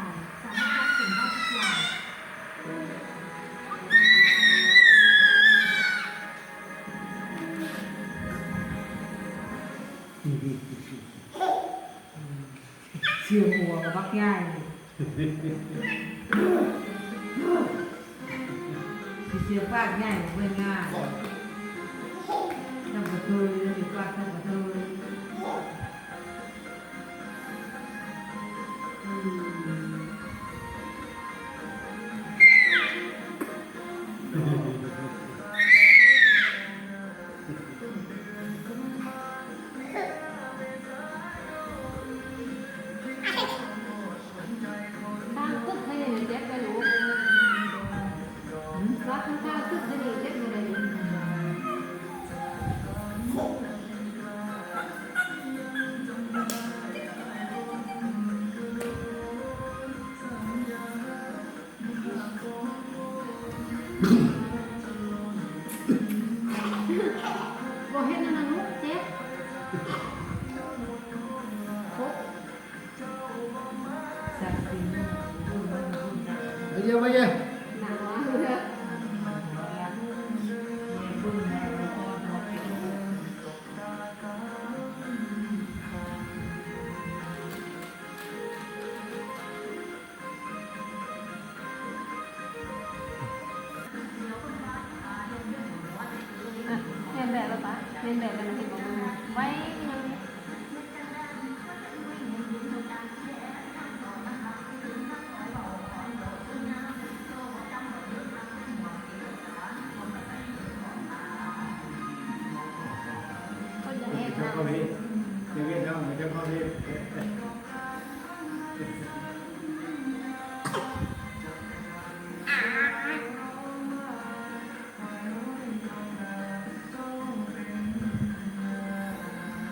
າຍ ສາມາດຮັບຊົມໄດ້ທຸກວັນ. ເສືອຫົວກໍບັກໃຫຍ່ ຊິເສືອປາກໃຫຍ່ບໍ່ແມ່ນງ່າຍ ຈຳກະເທີຍ ເສືອປາກຈຳກະເທີຍ. ອືມ ຂ້າງຕຶກໃຫ້ເຈັບໄປລູກ ຫືມ ວ່າຂ້າງໆຕຶກໃຫ້ເຈັບຢູ່ໃດ. ບໍ່ເຮັດອັນນັ້ນລູກ ເຈັບ. ໄປເດີ ໄປເດີ. ອ່ະ ຮຽນແບບແລ້ວປະ ຮຽນແບບແລ້ວເຫັນບໍ່ ໄວ. ຄົນຢາກເຮັດນຳ ເຈົ້າເຂົ້າເຮັດ ຢາກເຮັດນຳ ເຈົ້າເຂົ້າເຮັດ. ອ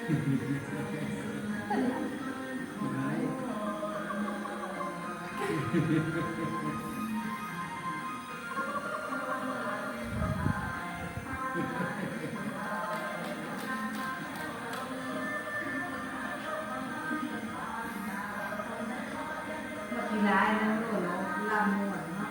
ມັກກິນຫຼາຍນຳໂລດເນາະ ລຳມ່ວນເນາະ.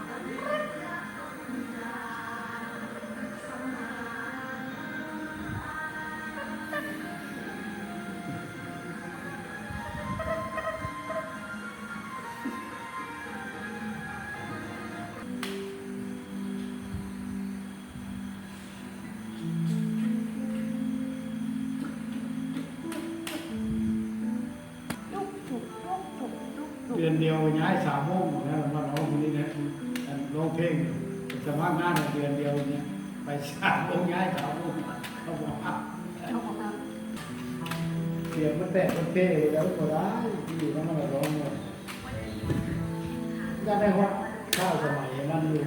ເດືອນດຽວຍ້າຍສາມໂຮງແລ້ວ ມາຮ້ອງຢູ່ນີ້ແຫຼະ ອັນຮ້ອງເພງ ສະໝັກງານເດືອນດຽວນີ້ ໄປສາມໂຮງ ຍ້າຍສາມໂຮງ ເຂົາບໍ່ຮັບ ເຂົາບໍ່ຮັບ ສຽງມັນແຕກມັນເພແລ້ວ ບໍ່ໄດ້ ຢູ່ນຳມັນກໍຮ້ອງ ຢາກໄດ້ຮອດທ້າວສະໄໝມັນຢູ່.